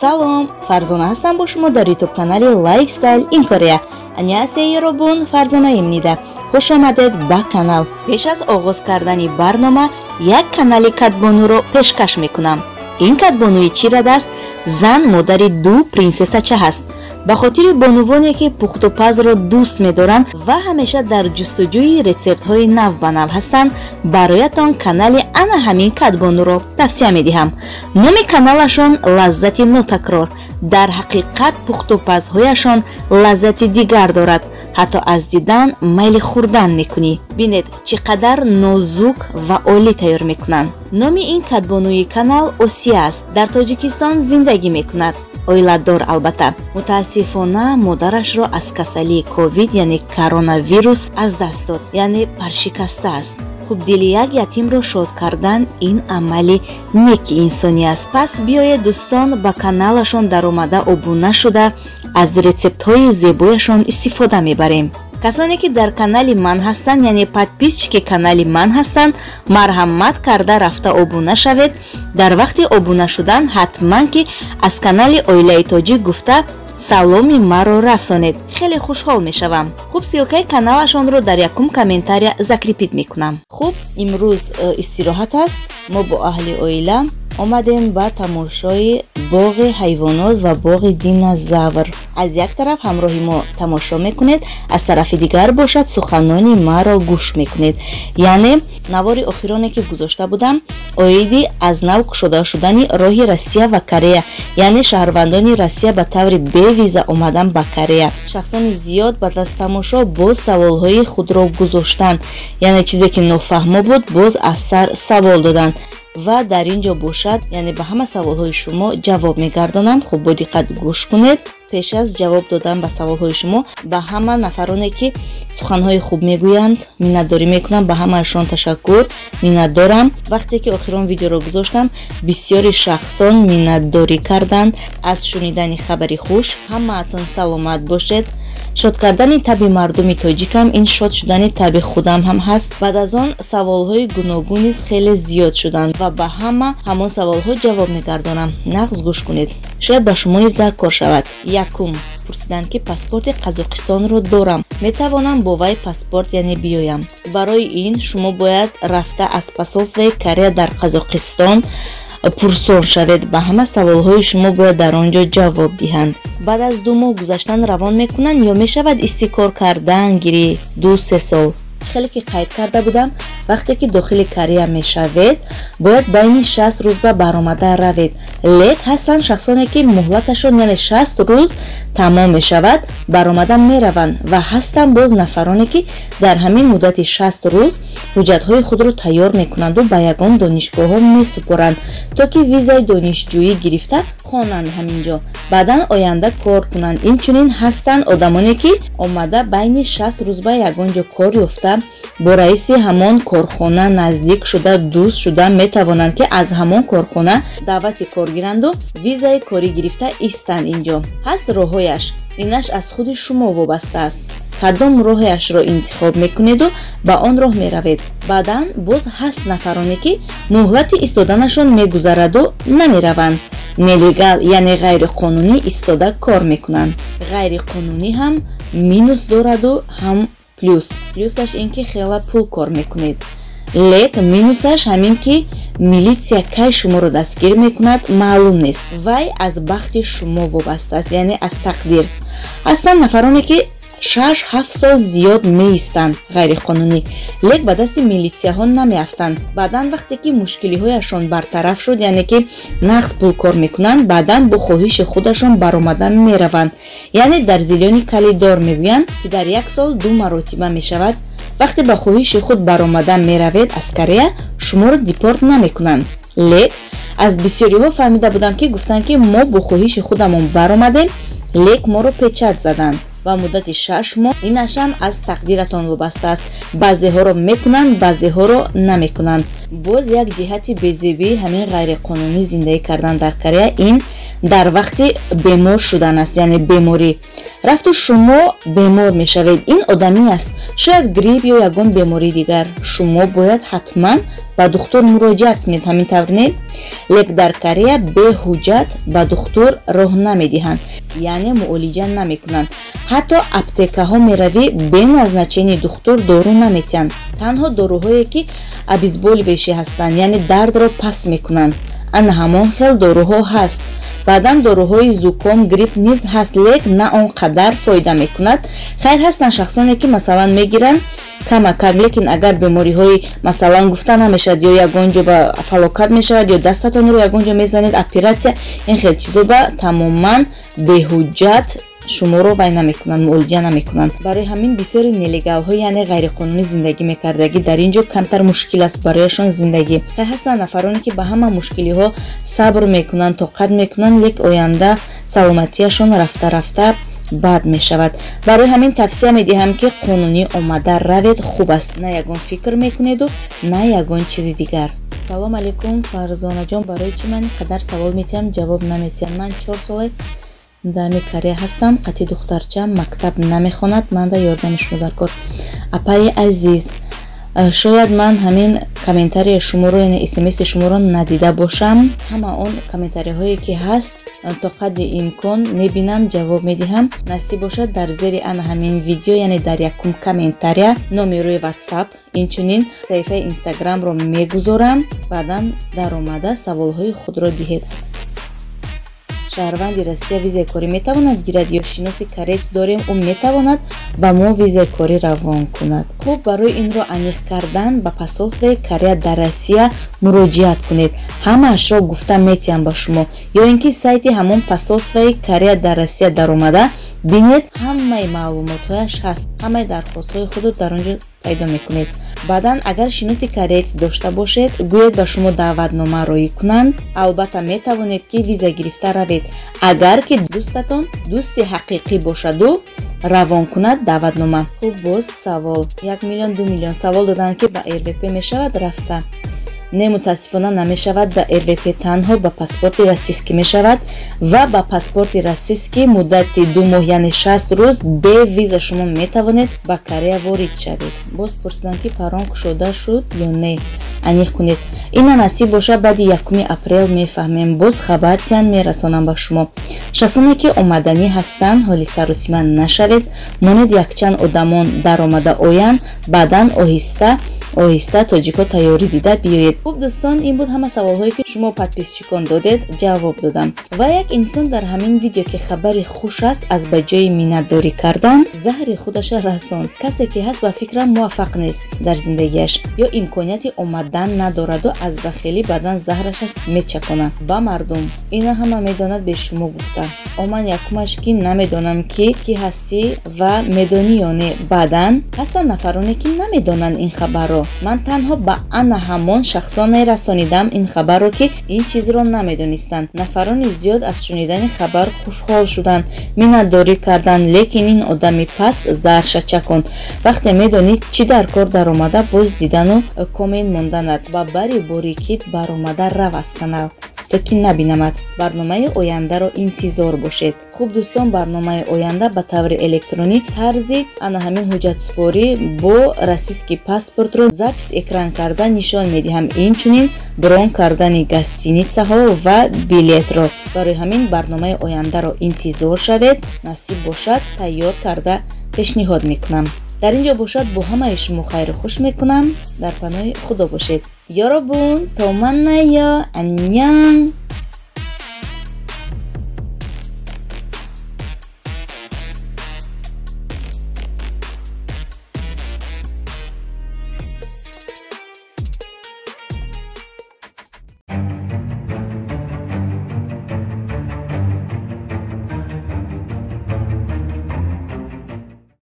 Салом, Фарзона ҳастам бо шумо дар YouTube канали Lifestyle in Korea. Аньясео ёробун, Фарзонаимнида. Хуш омадед ба канал. Пеш аз оғоз кардани барнома як канали кадбонуро пешкаш мекунам. Ин кадбонуи чирадаст зан модари ду принсессача ҳаст. Ба хотири бонувоне ки пухтупазро дӯст медоранд ва ҳамеша дар ҷустуҷӯи рецептҳои нав ба нав ҳастанд, бароятон канали ана ҳамин кадбонуро тавсия медиҳам. Номи каналашон «Лаззати нотакрор». Дар ҳақиқат пухтупазҳояшон лаззати дигар дорад, ҳатто аз дидан майли хӯрдан мекунӣ. Бинед, чӣ қадар нозук ва олӣ тайёр мекунанд. Номи ин кадбонуи канал Осия аст. Дар Тоҷикистон зиндагӣ мекунад, оиладор албатта. Мутаассифона, модарашро аз касалии ковид, яъне коронавирус, аз даст дод, яъне паршикаста аст. Хуб, дили як ятимро шод кардан ин амали неки инсонӣ аст. Пас биёед, дӯстон, ба каналашон даромада, обуна шуда, аз рецептҳои зебояшон истифода мебарем. Касоне ки дар канали ман ҳастанд, яъне подписчики канали ман ҳастанд, марҳамат карда рафта обуна шавед. Дар вақти обуна шудан ҳатман ки аз канали Оилаи Тоҷик гуфта саломи маро расонед, хеле хушҳол мешавам. Хуб, ссылкаи каналашонро дар якум комментария закрепить мекунам. Хуб, имрӯз истироҳат аст. Мо бо аҳли оила омадем ба тамошои боғи ҳайвонот ва боғи динозавр. Аз як тараф ҳамроҳи мо тамошо мекунед, аз тарафи дигар бошад, суханони маро гӯш мекунед. Яъне навори охироне ки гузошта будам оиди аз нав кушода шудани роҳи Россия ва Корея, яъне шаҳрвандони Россия ба таври бевиза омадан ба Корея, шахсони зиёд баъд аз тамошо боз саволҳои худро гузоштанд, яъне чизе ки нофаҳмо буд, боз аз сар савол доданд. Ва дар ин ҷо бошад, яъне ба ҳама саволҳои шумо ҷавоб мегардонам. Хуб, бо диққат гӯш кунед. Пеш аз ҷавоб додан ба саволҳои шумо, ба ҳама нафароне ки суханҳои хуб мегӯянд, миннатдорӣ мекунам. Ба ҳамаашон ташаккур, миннатдорам. Вақте ки охирон видеоро гузоштам, бисёри шахсон миннатдорӣ карданд аз шунидани хабари хуш. Ҳамаатон саломат бошед. Шод кардани таби мардуми тоҷикам ин шод шудани таби худам ҳам ҳаст. Баъд аз он саволҳои гуногун низ хеле зиёд шуданд ва ба ҳама ҳамон саволҳо ҷавоб мегардонам. Нағз гӯш кунед, шояд ба шумо низ даркор шавад. Якум, пурсиданд ки паспорти Қазоқистонро дорам, метавонам бо вай паспорт, яъне биёям? Барои ин шумо бояд рафта аз посольствои Корея дар Қазоқистон пурсон шавед. Ба ҳама саволҳои шумо бояд дар он ҷо ҷавоб диҳанд. Баъд аз 2 моҳ гузаштан равон мекунанд ё мешавад истикор кардан гирӣ 2-3 сол? Хеле ки қайд карда будам, вақте ки дохили Корея мешавед, бояд байни 60 рӯз ба баромада равед. Лек ҳастанд шахсоне ки муҳлаташон, яъне 60 рӯз тамом мешавад, баромада мераванд, ва ҳастанд боз нафароне ки дар ҳамин муддати 60 рӯз ҳуҷҷатҳои худро тайёр мекунанду ба ягон донишгоҳҳо месупоранд, то ки визаи донишҷӯӣ гирифта хонанд ҳамин ҷо, баъдан оянда кор кунанд. Инчунин ҳастанд одамоне ки омада байни 60 рӯз ба ягон ҷо кор ёфта, бо раиси ҳамон корхона наздик шуда, дӯст шуда метавонанд, ки аз ҳамон корхона даъвати кор гиранду визаи корӣ гирифта истанд. Инҷо ҳаст роҳҳояш, инаш аз худи шумо вобаста аст, кадом роҳеашро интихоб мекунеду ба он роҳ меравед. Баъдан боз ҳаст нафароне ки муҳлати истоданашон мегузараду намераванд, нелегал, яъне ғайриқонунӣ истода кор мекунанд. Ғайриқонунӣ ҳам минус дораду, ҳам плюс. Плюсаш ин ки хела пул кор мекунед, лек минусаш ҳамин ки милитсия кай шуморо дастгир мекунад, маълум нест. Вай аз бахти шумо вобаста аст, яъне аз тақдир. Ҳастанд нафароне ки 6-7 сол зиёд меистанд ғайриқонунӣ, лек ба дасти милитсияҳо намеафтанд. Баъдан вақте ки мушкилиҳояшон бартараф шуд, яъне ки нағз пул кор мекунанд, баъдан бо хоҳиши худашон баромада мераванд, яъне дар зелёный коридор мегӯянд, ки дар як сол ду маротиба мешавад. Вақте ба хоҳиши худ баромада меравед аз Корея, шуморо депорт намекунанд. Лек аз бисёриҳо фаҳмида будам, ки гуфтанд, ки мо бо хоҳиши худамон баромадем, лек моро печать заданд ва муддати 6 моҳ. Инашам аз тақдиратон вобаста аст. Баъзеҳоро мекунанд, баъзеҳоро намекунанд. Боз як ҷиҳати безебии ҳамин ғайриқонунӣ зиндагӣ кардан дар Корея ин дар вақти бемор шудан аст, яъне беморӣ. Рафту шумо бемор мешавед. Ин одамӣ аст. Шояд грипп ё ягон бемории дигар. Шумо бояд ҳатман ба духтур муроҷиат кунед, ҳамин тавр не? Лек дар Корея бе ҳуҷҷат ба духтур роҳ намедиҳанд, яъне муолиҷа намекунанд. Ҳатто аптекаҳо меравӣ, бе назначении духтур дору наметиҳанд. Танҳо доруҳое ки обезболивающие ҳастанд, яъне дардро пас мекунанд. Ана ҳамон хел доруҳо ҳаст. Баъдан доруҳои зуком, грипп низ ҳаст, лек на он қадар фоида мекунад. Хайр, ҳастанд шахсоне ки масалан мегиранд камакак, лекин агар бемориҳои масалан гуфта намешавад, ё ягон ҷо ба фалокат мешавад, ё дастатонро ягон ҷо мезанед, оператсия, ин хел чизо ба тамоман беҳуҷҷат шуморо вай намекунанд, муолиҷа намекунанд. Барои ҳамин бисёри нелегалҳо, яъне ғайриқонунӣ зиндагӣ мекардагӣ, дар ин ҷо камтар мушкил аст барояшон зиндагӣ. Хай, ҳастанд нафароне ки ба ҳама мушкилиҳо сабр мекунанд, тоқат мекунанд, лек оянда саломатиашон рафта-рафта бад мешавад. Барои ҳамин тавсия медиҳам, ки қонунӣ омада равед, хуб аст. На ягон фикр мекунеду, на ягон чизи дигар. Салом алейкум, Фарзонаҷон, барои чӣ ман ин қадар савол метиҳам, ҷавоб наметиҳам? Ман 4 сола дами Корея ҳастам, қатъи духтарчам мактаб намехонад, манда ёрдами шумо дар кор. Апаи азиз, шояд ман ҳамин комментарияи шуморо, яъне смси шуморо надида бошам. Ҳама он комментарияҳое ки ҳаст, то қадри имкон мебинам, ҷавоб медиҳам. Насиб бошад, дар зери ана ҳамин видео, яъне дар якум комментария, номи рӯи ватсап, инчунин саҳифаи инстаграмро мегузорам. Баъдан даромада саволҳои худро диҳед. Шаҳрванди Россия визаи корӣ метавонад гирад ё шиноси кореец дорем, ӯ метавонад ба мо визаи корӣ равон кунад? Хуб, барои инро аниқ кардан ба посольствои Корея дар Россия муроҷиат кунед. Ҳамаашро гуфта метиҳам ба шумо. Ё ин ки сайти ҳамон посольствои Корея дар Россия даромада бинед, ҳамаи маълумотҳояш ҳаст, ҳамаи дархостҳои худро дар он ҷо пайдо мекунед. Баъдан агар шиноси кореец дошта бошед, гӯед ба шумо даъватнома роӣ кунанд. Албатта метавонед ки виза гирифта равед, агар ки дӯстатон дӯсти ҳақиқӣ бошаду равон кунад даъватнома. Хуб, боз савол 1 миллион, 2 миллион савол доданд, ки ба РВП мешавад рафта? Не, мутаассифона намешавад ба РВП, танҳо ба паспорти российский мешавад ва ба паспорти российский муддати 2 моҳ, яъне 60 рӯз бе виза шумо метавонед ба Корея ворид шавед. Боз пурсидам, ки паром кушода шуд ё не, аниқ кунед. Ина насиб бошад, баъди 1 апрел мефаҳмем, боз хабар тиҳанд, мерасонам ба шумо. Шахсоне ки омаданӣ ҳастанд, ҳоли сарусима нашавед, монед якчанд одамон даромада оянд, баъдан оҳиста оҳиста тоҷико тайёрӣ дида биёед. Хуб, дӯстон, ин буд ҳама саволҳое ки шумо подписчикон додед, ҷавоб додам. Ва як инсон дар ҳамин видео, ки хабари хуш аст, аз ба ҷои миннатдорӣ кардан заҳри худаша расонд. Касе ки ҳаст, ба фикрам, муваффақ нест дар зиндагиаш ё имконияти омадан надораду аз бахелӣ баъдан заҳраша мечаконад ба мардум. Ина ҳама медонад бе шумо гуфта. Оман якумаш ки намедонам, ки кӣ ҳастӣ ва медонӣ ё не. Баъдан ҳастанд нафароне ки намедонанд ин хабарро. Ман танҳо ба ана ҳамон шахсоне расонидам ин хабарро, ки ин чизро намедонистанд. Нафарони зиёд аз шунидани хабар хушҳол шуданд, миннатдорӣ карданд, лекин ин одами паст заҳрша чаконд. Вақте медонӣ чӣ дар кор даромада, боз дидану коммент монданат. Ба бари борикит баромада рав аз канал, то ки набинамад. Барномаи ояндаро интизор бошед. Хуб, дӯстон, барномаи оянда ба таври электронӣ тарзи ана ҳамин ҳуҷҷатсупорӣ бо российский паспортро запись экран карда нишон медиҳам, инчунин брон кардани гостиницаҳо ва билетро. Барои ҳамин барномаи ояндаро интизор шавед. Насиб бошад, тайёр карда пешниҳод мекунам. Дар ин ҷо бошад, бо ҳамаи шумо хайру хуш мекунам. Дар паноҳи Худо бошед. Ёробун, то маннаё, аннян.